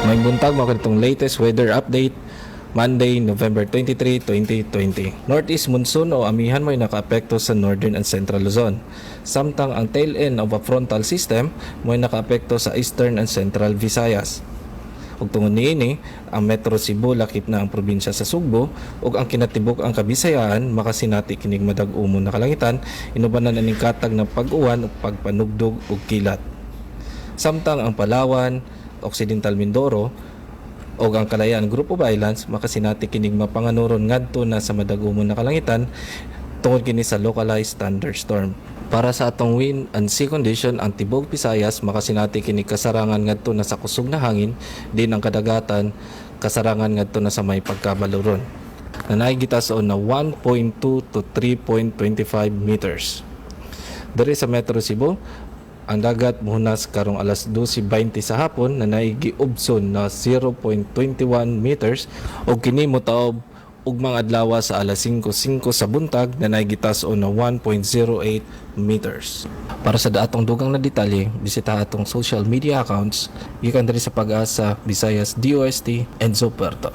Maayong buntag, mao itong latest weather update, Monday, November 23, 2020. Northeast monsoon o amihan mo'y nakaapekto sa northern and central Luzon. Samtang ang tail end of a frontal system mo'y nakaapekto sa eastern and central Visayas. Ug tungod niini, ang Metro Cebu, lakip na ang probinsya sa Sugbo ug ang kinatibuk-ang Kabisayaan, makasinati kinig madag-umon na kalangitan inubanan aning katag ng pag-uwan ug pagpanugdog ug kilat. Samtang ang Palawan, Occidental Mindoro ug ang Kalayaan Group of Islands, makasinati kinig mapanganuron ngadto na sa madag-umon na kalangitan tungod kini sa localized thunderstorm. Para sa atong wind and sea condition, ang tibok Visayas makasinati kini kasarangan ngadto na sa kusog na hangin, din ang kadagatan kasarangan ngadto na sa may pagkabaluron. Na naay gitason na 1.2 to 3.25 meters. Diri sa Metro Cebu, ang dagat muhunas karong alas 12:20 sa hapon na naay giubson na 0.21 meters ug kini motaob ugmang adlaw sa alas 5:05 sa buntag na naay gitas-on na 1.08 meters. Para sa atong dugang na detalye, bisita atong social media accounts gikan diri sa Pag-asa, Visayas, DOST, Enzo Puerto.